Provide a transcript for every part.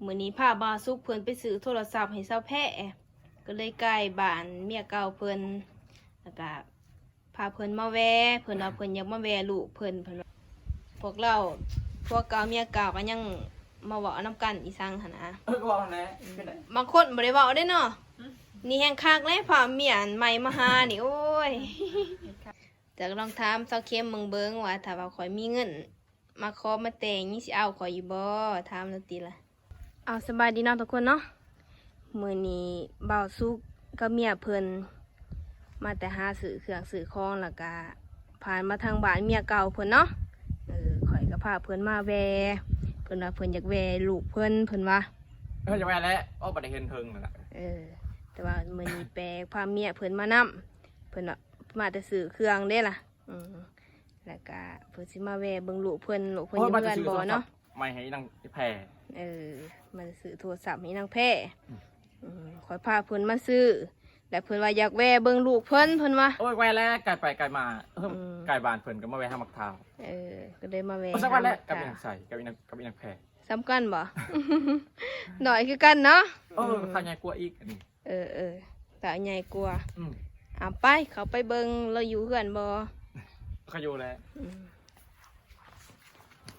ມື້ນີ້ພາບ່າວສຸກເພິ່ນໄປຊື້ໂທລະສັບໃຫ້ສາວແພ ກໍເລີຍໃກ້ບ້ານເມຍເກົ່າເພິ່ນ ແລ້ວກະພາເພິ່ນມາແວ່ ເພິ່ນວ່າເພິ່ນຢາກມາແວ່ລູກເພິ່ນ ເພິ່ນວ່າ ພວກລາວ ຜົວເກົ່າເມຍເກົ່າກໍຍັງມາເວົ້ານຳກັນອີ່ສັງຫັ້ນນະ. ເອີ ກໍເວົ້າຫັ້ນແຫຼະ ອືມ ເປັນໃດ? ບາງຄົນບໍ່ໄດ້ເວົ້າເດ້ເນາະ. ອືມ ນີ້ແຮ່ງຄັກແຫຼະ ພາເມຍອັນໃໝ່ມາຫານີ້ ໂອ້ຍ. ຈະລອງຖາມສາວເຂັມເບິ່ງ ເບິ່ງວ່າ ຖ້າວ່າຂ້ອຍມີເງິນມາຂໍມາແຕ່ງ ຍັງຊິເອົາຂ້ອຍຢູ່ບໍ່? ຖາມລາວຕິລະ. ເອົາ ສະບາຍດີເນາະທຸກຄົນເນາະ. ມື້ນີ້ບ່າວສຸກກັບເມຍເພິ່ນມາແຕ່ຫາຊື້ເຄື່ອງຊື້ຂອງ ແລ້ວກະຜ່ານມາທາງບ້ານເມຍເກົ່າເພິ່ນເນາະ. ເອີ ຂ້ອຍກໍພາເພິ່ນມາແວ່ ເພິ່ນວ່າເພິ່ນຢາກແວ່ລູກເພິ່ນ ເພິ່ນວ່າ. ເອີ ຢາກແວ່ແຫຼະ ໂອ້ ບໍ່ໄດ້ເຫັນເຖິງແລ້ວລະ. ເອີ ແຕ່ວ່າມື້ນີ້ແປກ ພາເມຍເພິ່ນມານຳ ເພິ່ນວ່າມາແຕ່ຊື້ເຄື່ອງເດ້ລະ. ອືມ ແລ້ວກະເພິ່ນຊິມາແວ່ເບິ່ງລູກເພິ່ນ ລູກເພິ່ນຢູ່ເຮືອນບໍ່ເນາະ. ໂອ້ຍ ມາແຕ່ຊື້ໂທລະສັບໃໝ່ໃຫ້ນາງແພ. ເອີ ມາແຕ່ຊື້ໂທລະສັບໃຫ້ນາງແພ. ອືມ ອືມ ຂ້ອຍພາເພິ່ນມາຊື້ ແລ້ວເພິ່ນວ່າຢາກແວ່ເບິ່ງລູກເພິ່ນ ເພິ່ນວ່າ. ໂອ້ຍ ແວ່ແຫຼະ ໃກ້ໄປໃກ້ມາ ເອີ ອືມ ໃກ້ບ້ານເພິ່ນກໍມາແວ່ຫາໝາກທ້າວ. ເອີ ກໍເລີຍມາແວ່ ເອີ ສຳຄັນແຫຼະ ຫາໝາກທ້າວ ກັບອີ່ນາງໃສ ກັບອີ່ນາງ ກັບອີ່ນາງແພ ສຳຄັນບໍ່? ນ້ອຍຄືກັນເນາະ. ເອີ ອືມ ຂ້າໃຫຍ່ກວ່າອີກອັນນີ້. ເອີ ເອີ ຕາໃຫຍ່ກວ່າ. ອືມ ເອົາໄປ ເຂົ້າໄປເບິ່ງລາວຢູ່ເຮືອນບໍ່? ເຂົາຢູ່ແຫຼະ. ອືມ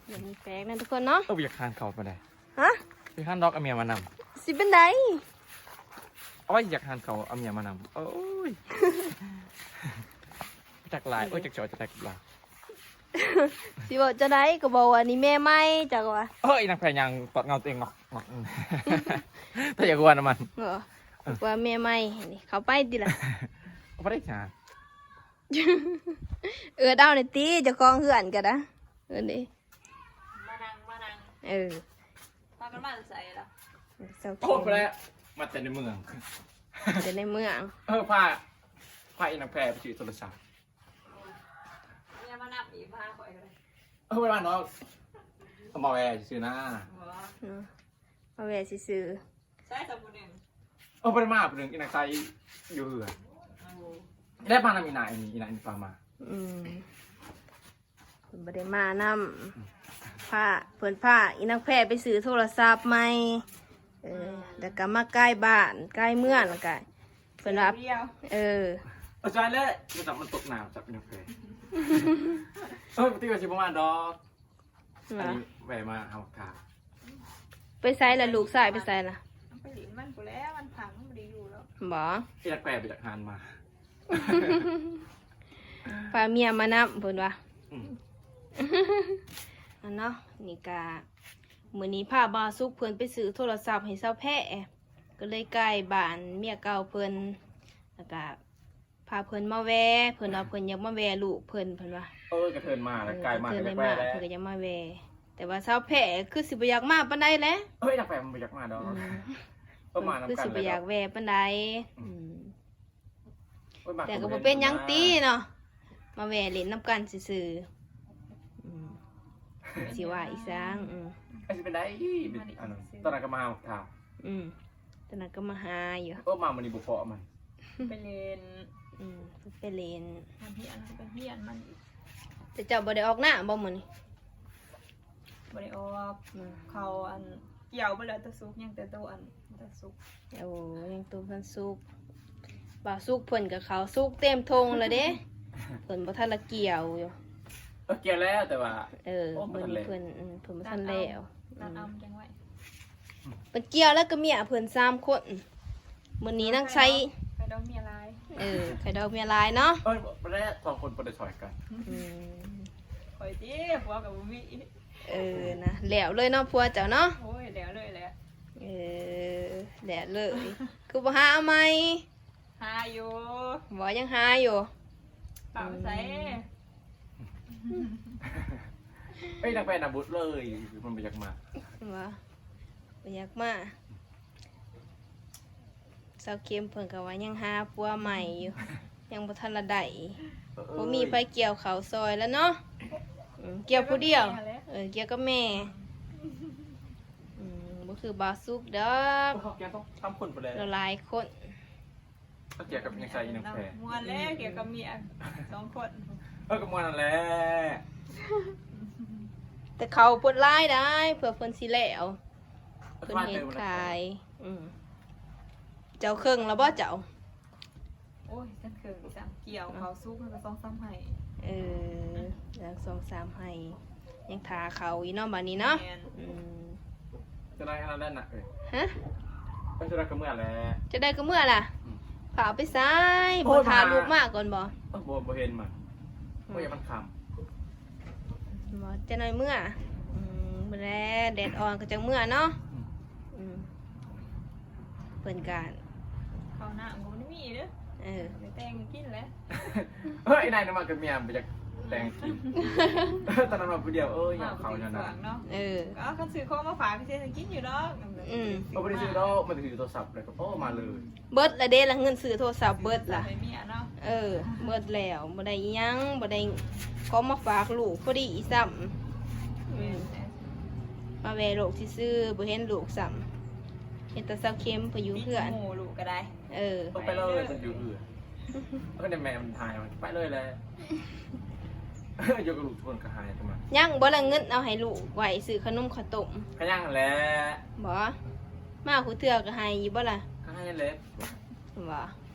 ດຽວນີ້ແປກນະທຸກຄົນເນາະ. ເອີ ບໍ່ຢາກຫານເຂົາປານໃດ. ຮະ? ບໍ່ຢາກຫານດອກ ເອົາເມຍມານຳ. ຊິເປັນໃດ? ໂອ້ຍ ຢາກຫານເຂົາ ເອົາເມຍມານຳ. ໂອ້ຍ ຈັກຫຼາຍ ໂອ້ຍ ຈັກຈອຍ ຈັກແຕກຫຼາຍ. ຊິເວົ້າຈັ່ງໃດ ກໍບອກວ່ານີ້ແມ່ໃໝ່ ຈັກວ່າ. ເອີ ອີນາງແພຍ່າງຕອດເງົາຕົວເອງເນາະ. ເອີ ຖ້າຢາກຫົວນຳມັນ ເອີ ວ່າແມ່ໃໝ່ນີ້ ເຂົ້າໄປຕິລະ. ເອົາໄປໄດ້ຊະ. ເອີ້ນເອົາໜ່ອຍຕິ ເຈົ້າຂອງເຮືອນກໍໄດ້. ເອີ້ນເດ້ ມານັ່ງ ມານັ່ງ. ເອີ ພາກັນມາແຕ່ໃສລະ? ໂຄດໄປແລ້ວ ມາແຕ່ໃນເມືອງ. ແຕ່ໃນເມືອງ. ເອີ ພາ ພາອີນາງແພໄປຊື້ໂທລະສັບ. ເມຍມານຳອີກ ມາຫາຂ້ອຍກໍໄດ້. ເອີ ບໍ່ໄດ້ມາດອກ ເອົາມາແວ່ຊື່ໆນະ. ບໍ່ ເອີ ມາແວ່ຊື່ໆ. ໃສຊະຜູ້ໜຶ່ງ? ເອີ ບໍ່ໄດ້ມາຜູ້ໜຶ່ງ ອີນາງໃສຢູ່ເຮືອນ. ໂອ້ ໄດ້ມານຳອີນາງ ອີນາງພາມາ. ອືມ ເພິ່ນບໍ່ໄດ້ມານຳ. ອືມ ພາ ເພິ່ນພາອີນາງແພໄປຊື້ໂທລະສັບໃໝ່. ເອີ ອືມ ແລ້ວກໍມາໃກ້ບ້ານໃກ້ເມືອງ ແລ້ວກໍເພິ່ນວ່າ ດຽວ ເອີ ເອົາໃຈແລ້ວ ມັນຕົກນ້ຳຈັບອີນາງແພ. ເອີ ປະຕິວ່າຊິບໍ່ມາດອກ. ອັນນີ້ແວ່ມາຫາໝາກທ້າວ. ໄປໃສລະ ລູກຊາຍໄປໃສລະ? ມັນໄປຫຼິ້ນມັນພຸ້ນແຫຼະ ວັນພັກມັນບໍ່ໄດ້ຢູ່ແລ້ວ. ບໍ່ ອີນາງແພໄປຈັກຫານມາ. ພາເມຍມານຳເພິ່ນວ່າ. ອືມ ອັນເນາະ ນີ້ກະ ມື້ນີ້ພາບ່າວສຸກເພິ່ນໄປຊື້ໂທລະສັບໃຫ້ສາວແພ ກໍເລີຍໃກ້ບ້ານເມຍເກົ່າເພິ່ນ ແລ້ວກະພາເພິ່ນມາແວ່ ເພິ່ນວ່າເພິ່ນຢາກມາແວ່ລູກເພິ່ນ ເພິ່ນວ່າ. ເອີ ກະເທີນມາ ເອີ ແລ້ວ ໃກ້ມາ ເພິ່ນກໍຢາກແວ່ແຫຼະ ເພິ່ນກໍຢາກມາແວ່ ແຕ່ວ່າສາວແພຄືຊິບໍ່ຢາກມາປານໃດແຫຼະ. ເອີຍ ນາງແພມັນບໍ່ຢາກມາດອກ. ອືມ ເອີ ມານຳກັນ ຄືຊິບໍ່ຢາກແວ່ປານໃດ. ອືມ ອືມ ໂອ້ຍ ແຕ່ກໍບໍ່ເປັນຫຍັງຕິເນາະ ມາແວ່ຫຼິ້ນນຳກັນຊື່ໆ. ອືມ ຊິວ່າອີ່ສັງ. ອືມ ກໍຊິເປັນໄດ້ ອັນນັ້ນ ຕອນນັ້ນກໍມາຫາບັກທ້າວ. ອືມ ຕອນນັ້ນກໍມາຫາຢູ່. ເອີ ມາມື້ນີ້ບໍ່ພໍ້ມັນ ໄປຫຼິ້ນ. ອືມ ໄປຫຼິ້ນ ມັນຮຽນ ໄປຮຽນມັນອີກ. ແຕ່ເຈົ້າບໍ່ໄດ້ອອກນາບໍ່ມື້ນີ້? ບໍ່ໄດ້ອອກ. ອືມ ເຂົາອັນ ກ່ຽວເບິດແລ້ວ ແຕ່ສຸກ ຍັງແຕ່ໂຕອັນ ແຕ່ສຸກ. ໂອ້ ຍັງໂຕທັນສຸກ. ບ່າວສຸກເພິ່ນກໍເຂົ້າສຸກເຕັມທົ່ງແລ້ວເດ້ ເພິ່ນບໍ່ທັນລະກ່ຽວຢູ່. ເອີ ກ່ຽວແລ້ວ ແຕ່ວ່າ ເອີ ໂອ້ ມື້ນີ້ເພິ່ນ ເພິ່ນບໍ່ທັນແລ້ວ. ຕັດເອົາ ຕັດເອົາ ອືມ ມັນຈັ່ງໄວ. ເພິ່ນກ່ຽວແລ້ວກໍເມຍເພິ່ນສາມຄົນ. ມື້ນີ້ນາງໃສ ໄຂ່ດອງເມຍຫຼາຍ. ເອີ ໄຂ່ດອງເມຍຫຼາຍເນາະ. ເອີ ບໍ່ໄດ້ ສອງຄົນບໍ່ໄດ້ຊ່ອຍກັນ. ອືມ ຂ້ອຍຕິ ຜົວກໍບໍ່ມີ. ເອີ ນະ ແລ້ວເລີຍເນາະ ຜົວເຈົ້າເນາະ. ໂອ້ຍ ແລ້ວເລີຍແຫຼະ. ເອີ ແລ້ວເລີຍ ຄືບໍ່ຫາເອົາໃໝ່? ຫາຢູ່. ບໍ່ ຍັງຫາຢູ່. ປາກໄປໃສ? ອືມ ເອີຍ ນາງໄປນຳບຸດເລີຍ ມັນບໍ່ຢາກມາ. ບໍ່ ບໍ່ຢາກມາ. ສາວເຂັມເພິ່ນກໍວ່າຍັງຫາຜົວໃໝ່ຢູ່ ຍັງບໍ່ທັນລະໄດ້. ເອີຍ ບໍ່ມີໃຜກ່ຽວເຂົ້າຊ່ອຍລະເນາະ. ອືມ ກ່ຽວຜູ້ດຽວ. ເອີ ກ່ຽວກັບແມ່. ອືມ ບໍ່ຄືບ່າວສຸກດອກ. ເຂົາກ່ຽວຕ້ອງສາມຄົນພຸ້ນແຫຼະ ລາວຫຼາຍຄົນ. ເຂົາກ່ຽວກັບຍັງໃສ່ອີນາງແພ ມ່ວນແຫຼະ ກ່ຽວກັບເມຍສອງຄົນ. ເອີ ກໍມ່ວນນັ້ນແຫຼະ. ແຕ່ເຂົາປົດຫຼາຍໄດ໋ ເພື່ອເພິ່ນຊິແລ້ວ. ເພິ່ນເຮັດຂາຍ. ອືມ ເຈົ້າເຄິ່ງແລ້ວບໍ່ເຈົ້າ? ໂອ້ຍ ທັງເຄິ່ງຊ້ຳ ກ່ຽວເຂົ້າສຸກມັນກໍສອງສາມໄຮ່. ເອີ ຍັງສອງສາມໄຮ່ ຍັງຖ້າເຂົ້າອີກເນາະ ບາດນີ້ເນາະ. ແມ່ນ. ອືມ ຈະໄດ້ອັນນັ້ນແຫຼະນະເອີຍ. ຮະ? ໄປຈະໄດ້ກໍເມື່ອແຫຼະ. ຈະໄດ້ກໍເມື່ອລະ? ອືມ ພາໄປໃສ? ໂອ້ຍ ບໍ່ຖ້າລູກມາກ່ອນບໍ່? ເອີ ບໍ່ ບໍ່ເຫັນມັນ. ອືມ ໂອ້ຍ ມັນຄ່ຳ. ບໍ່ ຈະໜ້ອຍເມື່ອ. ອືມ ບໍ່ແລະ ແດດອ່ອນກໍຈັ່ງເມື່ອເນາະ. ອືມ ອືມ ເພິ່ນກະ ເຂົ້ານ້ຳກໍບໍ່ໄດ້ມີເດີ. ເອີ ໄປແຕ່ງກິນແຫຼະ. ເຮີ້ຍ ນາຍນະມາກັບເມຍບໍ່ຢາກແຕ່ງກິນ. ຕອນນັ້ນມາຜູ້ດຽວ ເອີຍ ຢາກເຂົ້າແນວນັ້ນ. ເອີ ກໍເອົາຄັນຊື້ຂອງມາຝາກ ຊິຊື້ໃຫ້ກິນຢູ່ດອກ. ອືມ ບໍ່ໄດ້ຊື້ດອກ ມັນຖືໂທລະສັບແລ້ວກໍ ໂອ້ ມາເລີຍ. ເບິດລະເດ້ລະ ເງິນຊື້ໂທລະສັບເບິດລະ. ໃຫ້ເມຍເນາະ. ເອີ ເບິດແລ້ວ ບໍ່ໄດ້ອີ່ຫຍັງ ບໍ່ໄດ້ຂອງມາຝາກລູກພໍດີຊ້ຳ. ອືມ ມາແວ່ໂລກຊື່ໆ ບໍ່ເຫັນລູກຊ້ຳ. ເຫັນແຕ່ສາວເຂັມເພິ່ນຢູ່ເຮືອນ ຕິດໝູ່ລູກກໍໄດ້. ເອີ ໄປເລີຍ ໄປເລີຍ ເພິ່ນຢູ່ເຮືອນ. ເອີ ແມ່ມັນຫາຍ ໄປເລີຍແຫຼະ. ຢູ່ກັບລູກຄົນກໍຫາຍກັນມາ. ຍັງບໍ່ລະ ເງິນເອົາໃຫ້ລູກໄວ້ຊື້ຂະໜົມເຂົ້າຕົ້ມ? ກໍຍັງແຫຼະ. ບໍ່ ມາຄູ່ເທື່ອກໍໃຫ້ຢູ່ບໍ່ລະ? ກໍໃຫ້ແຫຼະ. ບໍ່ ຄືວ່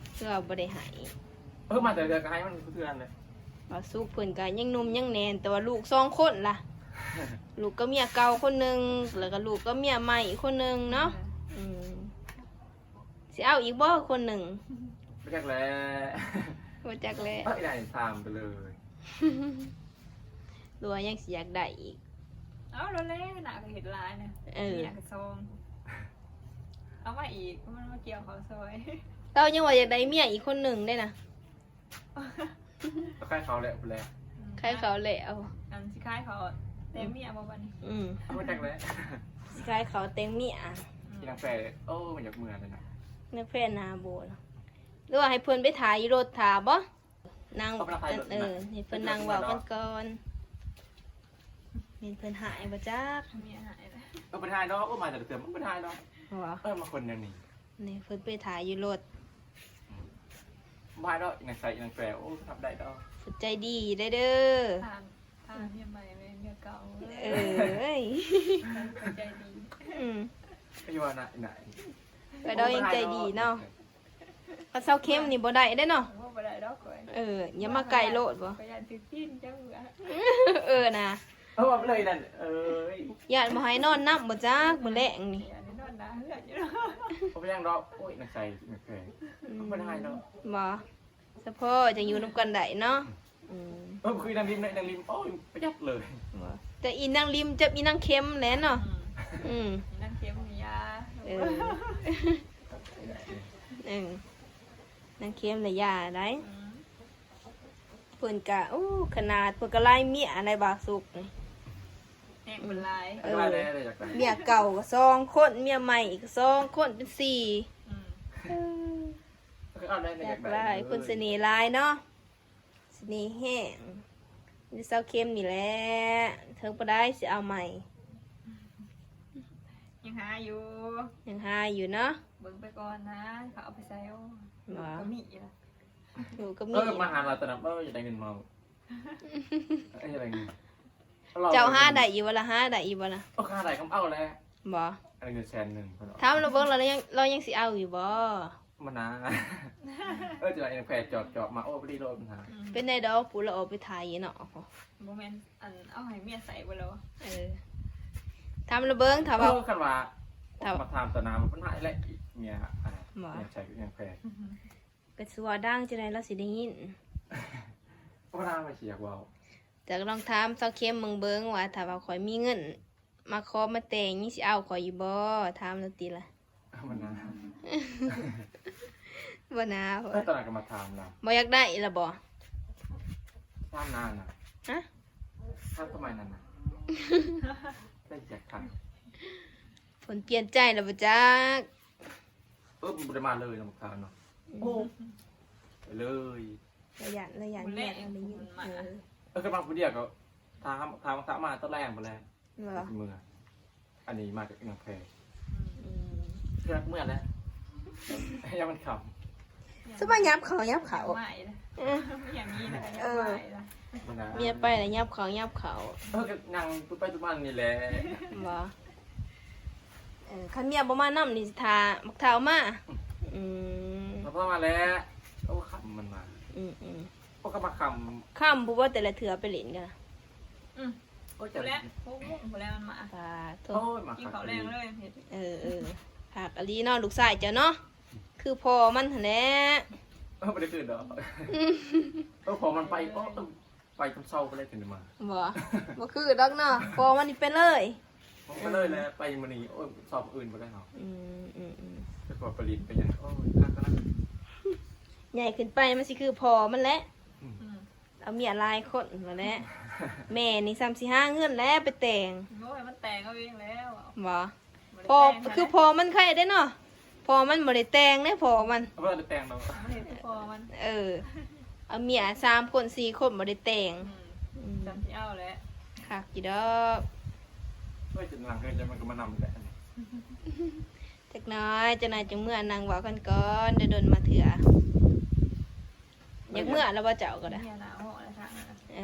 າບໍ່ໄດ້ໃຫ້. ເອີ ມາແຕ່ເທື່ອກໍໃຫ້ມັນເພື່ອນເລີຍ. ວ່າສຸກເພິ່ນກໍຍັງໜຸ່ມຍັງແໜ້ນ ແຕ່ວ່າລູກສອງຄົນລະ ລູກກັບເມຍເກົ່າຄົນໜຶ່ງ ແລ້ວກໍລູກກັບເມຍໃໝ່ອີກຄົນໜຶ່ງເນາະ. ອືມ ຊິເອົາອີກບໍ່ຄົນໜຶ່ງ? ບໍ່ຈັກແຫຼະ ບໍ່ຈັກແຫຼະ. ເອີ ໄດ້ຖາມໄປເລີຍ ຫຼືວ່າຍັງຊິຢາກໄດ້ອີກ? ເອົາໂລດແຫຼະ ໜ້າກໍເຮັດຫຼາຍນະ. ເອີ ເມຍກໍສອງ ເອົາມາອີກ ມັນມາກ່ຽວເຂົ້າຊອຍ. ລາວຍັງວ່າຢາກໄດ້ເມຍອີກຄົນໜຶ່ງເດ້ນະ. ຂາຍເຂົ້າແລ້ວພຸ້ນແຫຼະ. ອືມ ຂາຍເຂົ້າແລ້ວ. ອັນຊິຂາຍເຂົ້າແຕ່ງເມຍບໍ່ບັດນີ້? ອືມ ບໍ່ຈັກແຫຼະ ຊິຂາຍເຂົ້າແຕ່ງເມຍ. ອືມ ອີນາງແພ ໂອ້ ມັນຢາກເມືອແລ້ວນະ. ນາງແພໜ້າໂບເນາະ ຫຼືວ່າໃຫ້ເພິ່ນໄປຖ້າຢູ່ລົດຖ້າບໍ່? ນັ່ງ ເອີ ໃຫ້ເພິ່ນນັ່ງເວົ້າກັນກ່ອນ. ແມ່ນເພິ່ນຮ້າຍບໍ່ຈັກ. ເອີ ເພິ່ນຮ້າຍດອກ. ໂອ້ ມາແຕ່ລະເທື່ອມັນບໍ່ຮ້າຍດອກ. ເອີ ມາຄົນແນວນີ້. ນີ້ເພິ່ນໄປຖ້າຢູ່ລົດ. ບໍ່ຮ້າຍດອກ ອີນາງໃສ ອີນາງແປ. ໂອ້ ຮັບໄດ້ດອກ. ເພິ່ນໃຈດີເດີ. ຖາມ ຖາມເມຍໃໝ່ເລີຍ ເມຍເກົ່າ. ເອີຍ ໃຈດີ. ອືມ ກໍຢູ່ວ່ານະ ນະ ກໍດອກ ຍັງໃຈດີເນາະ. ຄັນເຊົາເຂັມນີ້ບໍ່ໄດ້ເດ້ເນາະ. ໂອ້ ບໍ່ໄດ້ດອກຂ້ອຍ. ເອີ ຢ່າມາໃກ້ໂລດບໍ່? ຂ້ອຍຢ້ານຖືກຕີນເຈົ້າເໝືອ. ເອີນະ ເອົາອອກເລີຍນັ້ນ. ເອີຍ ຢ້ານບໍ່ໃຫ້ນອນນຳບໍ່ຈັກມື້ແລງນີ້. ຢ້ານນອນໜ້າເຮືອນຢູ່. ບໍ່ເປັນຫຍັງດອກ. ໂອ້ຍ ນາງໃສ ນາງແພ ອືມ ບໍ່ໄດ້ດອກ. ບໍ່ ສະເພາະຈັ່ງຢູ່ນຳກັນໄດ້ເນາະ. ອືມ ເອີ ຄືນາງລິມເນາະ ນາງລິມ ໂອ້ຍ ປະຢັດເລີຍ. ບໍ່ ແຕ່ອີນາງລິມຈັບອີນາງເຂັມແຫຼະເນາະ. ອືມ ອືມ ອີນາງເຂັມນີ້ຢ່າ. ເອີ ເອີ ນາງເຂັມລະຢ່າໄດ໋. ອືມ ເພິ່ນກະ ໂອ້ ຂະໜາດເພິ່ນກະຫຼາຍເມຍ ອາໄລບາກສຸກນີ້ ແຮງເພິ່ນຫຼາຍ. ເອີ ເມຍເກົ່າກໍສອງຄົນ ເມຍໃໝ່ອີກກໍສອງຄົນ ເປັນສີ່. ອືມ ເອີ ຢາກຫຼາຍ ຄົນສະເໜ່ຫຼາຍເນາະ. ສະເໜ່ແຮງ ມີແຕ່ສາວເຂັມນີ້ແຫຼະ ເຖິງປານໃດຊິເອົາໃໝ່. ຍັງຫາຢູ່ ຍັງຫາຢູ່ເນາະ. ເບິ່ງໄປກ່ອນນະ ເຂົາເອົາໄປໃສ. ໂອ້ ບໍ່ ກໍມີລະ ຢູ່ກໍມີ. ເອີ ມາຫາລາວຕອນນັ້ນ ເອີ ຢາກໄດ້ເງິນມາ. ເອີ ຢາກໄດ້ເງິນ. ເຈົ້າຫາໄດ້ຢູ່ບໍ່ລະ? ຫາໄດ້ຢູ່ບໍ່ລະ? ເອີ ຫາໄດ້ກໍເອົາແຫຼະ. ບໍ່ ອັນນີ້ເງິນແສນໜຶ່ງ. ຖາມລາວເບິ່ງ ລາວຍັງ ລາວຍັງຊິເອົາຢູ່ບໍ່? ມັນນາ ເອີ ຈະໄດ້ແພຈອບໆມາ ໂອ້ ພໍດີໂລດມັນຫາ. ອືມ ເປັນໄດ້ດອກ ຜູ້ລະອອກໄປໄຖເນາະ. ບໍ່ແມ່ນ ອັນ ເອົາໃຫ້ເມຍໃຊ້ບໍ່ລະວະ? ເອີ ຖາມລະເບິ່ງ ຖ້າວ່າ ເອີ ຄັນວ່າ ຖ້າ ມາຖາມຕາໜ້າ ມັນຫາຍແຫຼະ ເມຍ ອັນ ບໍ່ ເມຍໃຊ້ແພ. ອືຮຶ ກໍຊິວ່າດັງຈັ່ງໃດລາວຊິໄດ້ຍິນ. ບໍ່ນາ ວ່າຊິຢາກເວົ້າ. ຈະລອງຖາມສາວເຂັມເບິ່ງ ເບິ່ງວ່າ ຖ້າວ່າຂ້ອຍມີເງິນ ມາຂໍມາແຕ່ງ ຍັງຊິເອົາຂ້ອຍຢູ່ບໍ່? ຖາມລາວຕິລະ. ບໍ່ນາ ບໍ່ນາ. ເອີ ຕອນນັ້ນກໍມາຖາມລາວ. ບໍ່ຢາກໄດ້ລະບໍ່? ຖາມນານນະ. ຮະ? ຖາມທຳໄມນັ້ນນະ? ໄດ້ຈັກຄັນ. ເພິ່ນປ່ຽນໃຈແລ້ວບໍ່ຈັກ. ເອີ ບໍ່ໄດ້ມາເລີຍນະ ບັກຄານເນາະ. ອືມ ໂອ້ ໄປເລີຍ. ລະຢ້ານ ລະຢ້ານເມຍລະໄດ້ຍິນ. ເອີ ເອີ ຄັນມາຜູ້ດຽວກໍຖາມ ຖາມ ຖາມມາຕອນແລງພຸ້ນແຫຼະ. ເອີ ເມືອ ອັນນີ້ມາຈາກນາງແພ. ອືມ ເພື່ອເມືອແຫຼະ ຢ້ານມັນຄ່ຳ. ສະບາຍ ຫຍັບເຂົ້າ ຫຍັບເຂົ້າ. ເອີ ເມຍໄປລະຫຍັບເຂົ້າ ຫຍັບເຂົ້າ. ເອີ ກໍນັ່ງໄປມານີ້ແຫຼະ. ບໍ່ ເອີ ຄັນເມຍບໍ່ມານຳນີ້ຊິຖ້າບັກທ້າວມາ. ອືມ ມາພໍມາແລ້ວ. ໂອ້ ຄ່ຳມັນມາ. ອືມໆ ໂອ້ ກໍມາຄ່ຳ ຄ່ຳຜູ້ບໍ່ແຕ່ລະເທື່ອໄປຫຼິ້ນກັນ. ອືມ ໂອ້ຍ ແລ້ວຫົກໂມງພຸ້ນແລ້ວມັນມາ. ປາໂທ້ ໂອ້ຍ ມາ ກິນເຂົ້າແລງເລີຍ. ເອີໆ ຄັກອີ່ຫຼີເນາະ ລູກຊາຍເຈົ້າເນາະ ຄືພໍ່ມັນຫັ້ນແຫຼະ. ເອີ ບໍ່ໄດ້ຄືດອກ. ອືມ ເອີ ພໍ່ມັນໄປ ເອີ ໂອ້ ໄປຕອນເຊົ້າໄປເລີຍ ຈັ່ງໄດ້ມາ. ບໍ່ ບໍ່ຄືດອກເນາະ ພໍ່ມັນນີ້ໄປເລີຍ. ໄປເລີຍແຫຼະ ໄປມື້ນີ້. ໂອ້ຍ ສອບມື້ອື່ນບໍ່ໄດ້ເນາະ. ອືມໆໆ ແຕ່ວ່າໄປຫຼິ້ນໄປຫຍັງ. ໂອ້ຍ ຄັກຂະໜາດ ໃຫຍ່ຂຶ້ນໄປມັນຊິຄືພໍ່ມັນແຫຼະ. ອືມ ອືມ ເອົາເມຍຫຼາຍຄົນຫັ້ນແຫຼະ. ແມ່ນີ້ສ່ຳຊິຫາເງິນແຫຼະໄປແຕ່ງ. ໂອ້ຍ ມັນແຕ່ງເອົາເອງແລ້ວ. ບໍ່ ບໍ່ໄດ້ ພໍ່ ແຕ່ງ ຄືພໍ່ມັນໄຄເດ້ເນາະ. ພໍ່ມັນບໍ່ໄດ້ແຕ່ງເດ້ ພໍ່ມັນ ບໍ່ໄດ້ແຕ່ງດອກ. ບໍ່ເຫັນຄືພໍ່ມັນ. ເອີ ເອົາເມຍສາມຄົນສີ່ຄົນບໍ່ໄດ້ແຕ່ງ. ອືມ ອືມ ຈຳຊິເອົາແຫຼະ ຄັກຢູ່ດອກ. ໂອ້ຍ ຈົນຫຼັງເກີນ ຈະມັນກໍມານຳແຫຼະ. ຈັກໜ້ອຍ ຈັກໜ້ອຍຈັ່ງເມືອນັ່ງເວົ້າກັນກ່ອນ ດົນໆມາເທື່ອ. ຢາກເມືອແລ້ວບໍ່ເຈົ້າກໍໄດ້? ເມຍໜ້າເຫາະແລ້ວທາງນັ້ນ. ເອີ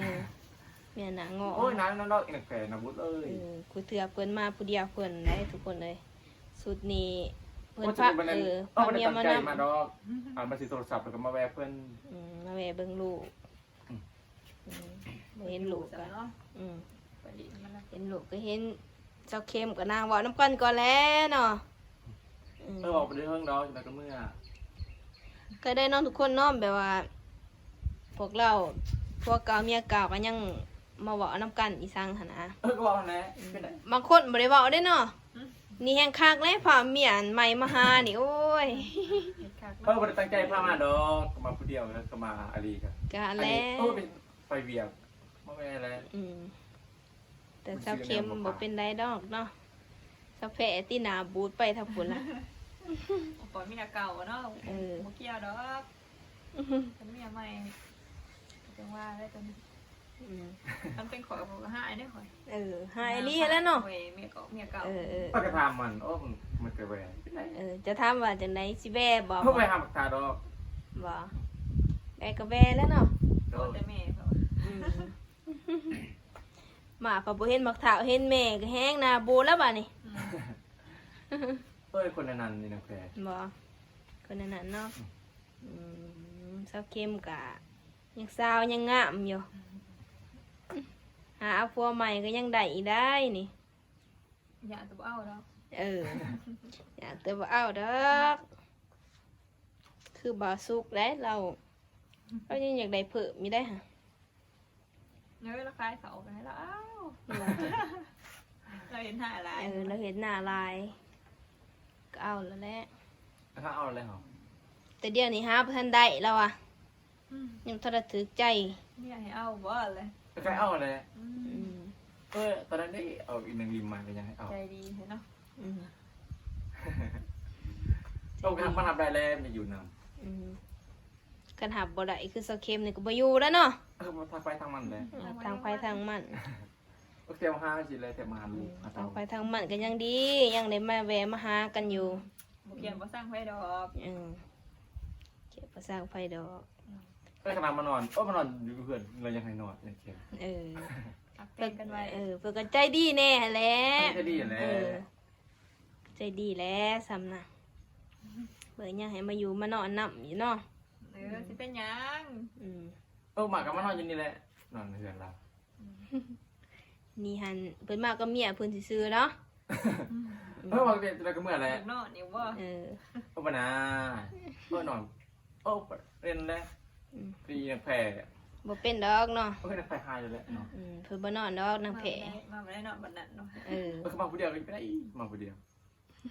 ເມຍໜ້າເຫາະ. ໂອ້ຍ ນາງນັ້ນດອກ ອີນາງແພນະບຸດເອີຍ. ເອີ ຄູ່ເທື່ອເພິ່ນມາຜູ້ດຽວເພິ່ນໄດ້ທຸກຄົນເອີຍ. ຊຸດນີ້ເພິ່ນ ໂອ້ຍ ພາ ເອີ ພາເມຍມານຳ. ເອົາ ມັນຊິໂທລະສັບແລ້ວກໍມາແວ່ເພິ່ນ. ອືມ ມາແວ່ເບິ່ງລູກ. ອືມ ອືມ ບໍ່ເຫັນລູກກໍ ອືມ ໄປຫຼິ້ນມັນລະ ເຫັນລູກກໍເຫັນສາວເຂັມກັບນາງເວົ້ານຳກັນກ່ອນແຫຼະເນາະ. ອືມ ເອີ ເວົ້າໄປເຖິງດອກ ຈັກໜ້ອຍກໍເມືອ. ກໍໄດ້ເນາະທຸກຄົນເນາະ ແບບວ່າພວກລາວ ຜົວເກົ່າເມຍເກົ່າກໍຍັງມາເວົ້ານຳກັນອີ່ສັງຫັ້ນນະ. ເອີ ກໍເວົ້າຫັ້ນແຫຼະ. ອືມ ເປັນໃດ ບາງຄົນບໍ່ໄດ້ເວົ້າເດ້ເນາະ. ອືມ ນີ້ແຮ່ງຄັກແຫຼະ ພາເມຍອັນໃໝ່ມາຫານີ້. ໂອ້ຍ ເອີ ບໍ່ໄດ້ຕັ້ງໃຈພາມາດອກ ກໍມາຜູ້ດຽວ ກໍມາອາລີ. ກໍ ກໍຫັ້ນແຫຼະ ເອີ ໄປວຽກ ມາແວ່ແຫຼະ. ອືມ ແຕ່ສາວເຂັມບໍ່ເປັນໃດດອກເນາະ. ສາວແພຕິໜ້າບູດໄປທາງພຸ້ນລະ. ຂ້ອຍມີໜ້າເກົ່າເນາະ. ເອີ ບໍ່ກ່ຽວດອກ. ຄັນເມຍໃໝ່ ຈັ່ງວ່າແຫຼະຕົວນີ້. ອືມ ຄັນເປັນຂ້ອຍ ຂ້ອຍກໍຮ້າຍເດ້ຂ້ອຍ. ເອີ ຮ້າຍອີ່ຫຼີຫັ້ນແຫຼະເນາະ. ໂອ້ຍ ເມຍເກົ່າ ເມຍເກົ່າ. ເອີໆ ຂ້ອຍກໍຖາມມັນ ໂອ້ ມັນກໍແວ່ ເປັນໃດ ເອີ ຈະຖາມວ່າຈັ່ງໃດ ຊິແວ່ບໍ່? ເຂົາໄປຫາບັກທ່າດອກ. ບໍ່ ແວ່ກໍແວ່ແລ້ວເນາະ. ໂດຍ ແຕ່ແມ່ເຂົາ. ອືມ ມາກໍບໍ່ເຫັນບັກທ້າວ ເຫັນແມ່ກໍແຮງໜ້າບູດແລ້ວບາດນີ້. ອືມ ເອີຍ ຄົນອັນນັ້ນນີ້ນະແພ ບໍ່ ຄົນອັນນັ້ນເນາະ. ອືມ ອືມ ສາວເຂັມກະຍັງສາວຍັງງາມຢູ່. ຫາເອົາຜົວໃໝ່ກໍຍັງໄດ້ອີກໄດ໋ນີ້. ຢ້ານແຕ່ບໍ່ເອົາດອກ. ເອີ ຢ້ານແຕ່ບໍ່ເອົາດອກ. ຄືບ່າວສຸກໄດ໋ ລາວ ລາວຍັງຢາກໄດ້ເພີ່ມຢູ່ໄດ໋ຫະ. ເອີ ລາວຂາຍເຂົ້າກໍໃຫ້ລາວເອົາ. ລາວເຮັດໜ້າຫຼາຍ. ເອີ ລາວເຮັດໜ້າຫຼາຍ ກໍເອົາແລ້ວແຫຼະ. ກໍເອົາແລ້ວ. ແຕ່ດຽວນີ້ຫາບໍ່ທັນໄດ້ລາວວ່າ. ອືມ ຍັງບໍ່ທັນໄດ້ຖືກໃຈ. ເມຍໃຫ້ເອົາບໍ່ລະ? ກໍໃຫ້ເອົາແຫຼະ. ອືມ ອືມ ເອີ ຕອນນັ້ນເດ້ ເອົາອີນາງລິມມາກໍຍັງໃຫ້ເອົາ. ໃຈດີແທ້ເນາະ. ອືມ ໂຕກັນມາຮັບໄດ້ແລ້ວ ມັນຈະຢູ່ນຳ. ອືມ ຄັນຮັບບໍ່ໄດ້ຄືສາວເຂັມນີ້ກໍບໍ່ຢູ່ແລ້ວເນາະ. ເອີ ທາງໃຜທາງມັນແຫຼະ. ເອີ ທາງໃຜທາງມັນ. ໂອເຄ ມາຫາຊິແຫຼະ ແຕ່ມາຫາລູກ. ອືມ ຫາເຕົ້າ ທາງໃຜທາງມັນກໍຍັງດີ ຍັງໄດ້ມາແວ່ມາຫາກັນຢູ່. ບໍ່ກຽດບໍ່ຊັງໃຜດອກ. ເອີ ກຽດບໍ່ຊັງໃຜດອກ. ເອີ ຂະໜາດມານອນ ໂອ້ ມານອນຢູ່ເຮືອນ ລາວຍັງໃຫ້ນອນ ຍັງເຄັມ. ເອີ ຮັກແພງກັນໄວ້. ເອີ ເພິ່ນກໍໃຈດີແດ່ຫັ້ນແຫຼະ. ໃຈດີຫັ້ນແຫຼະ. ເອີ ໃຈດີແຫຼະສ່ຳນະ. ເບິ່ງຫຍັງໃຫ້ມາຢູ່ມານອນນຳຢູ່ເນາະ. ເອີ ອືມ ຊິເປັນຫຍັງ. ອືມ ເອີ ມາກໍມານອນຢູ່ນີ້ແຫຼະ ນອນເຮືອນລາວ. ອືມ ນີ້ຫັ້ນເພິ່ນມາກັບເມຍເພິ່ນຊື່ໆເນາະ. ອືມ ເອີ ມາກັບເມຍແລ້ວກໍເມືອແຫຼະ. ຢາກນອນຢູ່ບໍ່? ເອີ ເອີ ບໍ່ນາ ເອີ ນອນ ເອີ ເປັນແຫຼະ. ອືມ ທີ່ນາງແພ ບໍ່ເປັນດອກເນາະ. ເອີ ນາງແພຫາຍຢູ່ແຫຼະເນາະ. ອືມ ເພິ່ນບໍ່ນອນດອກນາງແພ. ມາບໍ່ໄດ້ ມາບໍ່ໄດ້ນອນບັດນັ້ນເນາະ. ເອີ ເອີ ມາຜູ້ດຽວກໍໄດ້ ມາຜູ້ດຽວ.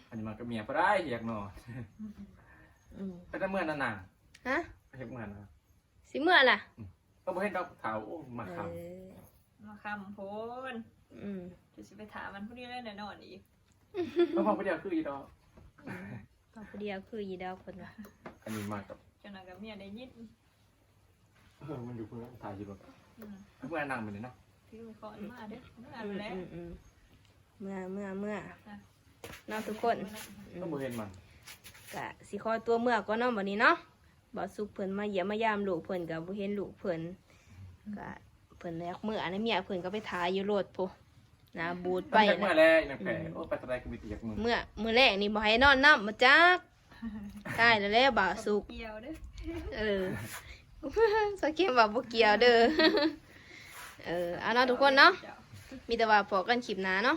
ອັນນີ້ມາກັບເມຍບໍ່ໄດ້ ຢາກນອນ. ອືມ ໄປແຕ່ເມືອນັ້ນນະ. ຮະ? ໄປເຮັດເມືອນະ. ຊິເມືອລະ? ອືມ ກໍບໍ່ເຫັນດອກເຖົ້າ. ໂອ້ ມາຄ່ຳ. ເອີ ມາຄ່ຳໂພດ. ອືມ ຈະຊິໄປຖ້າມັນຜູ້ດຽວແລ້ວນອນອີກ. ເອີ ມາຜູ້ດຽວຄືຢູ່ດອກ. ອືມ ມາຜູ້ດຽວຄືຢູ່ດອກເພິ່ນວ່າ. ອັນນີ້ມາກັບ ຈັ່ງນັ້ນກໍເມຍໄດ້ຍິນ. ເອີ ມັນຢູ່ເພື່ອນ ຖ່າຍຢູ່ລົດ. ອືມ ເມື່ອນັ່ງໄປນີ້ເນາະ. ຖືໄມ້ຄ້ອນມາເດີ້ ເມືອແລ້ວ. ອືມໆໆ ເມືອ ເມືອ ເມືອ ນະ ເນາະທຸກຄົນ. ອືມ ກໍບໍ່ເຫັນມັນ ກະຊິຂໍຕົວເມືອກ່ອນເນາະ ບັດນີ້ເນາະ. ບ່າວສຸກເພິ່ນມາຢ້ຽມມາຢາມລູກເພິ່ນ ກໍບໍ່ເຫັນລູກເພິ່ນ ກໍເພິ່ນຢາກເມືອນະ. ເມຍເພິ່ນກໍໄປຖ້າຢູ່ລົດພຸ້ນ. ໜ້າບູດໄປ ໄປຈັກມື້ແລ້ວນາງແພ? ໂອ້ ໄປເທົ່າໃດກໍມີແຕ່ຈັກມື້. ເມື່ອ ມື້ແລກນີ້ບໍ່ໃຫ້ນອນນຳ ບໍ່ຈັກ. ຕາຍແລ້ວ ແລ້ວບ່າວສຸກ ກ່ຽວເດີ້. ເອີ ສາວເຂັມວ່າບໍ່ກ່ຽວເດີ້. ເອີ ເອົາເນາະທຸກຄົນເນາະ ມີແຕ່ວ່າພໍ້ກັນຄລິບໜ້າເນາະ.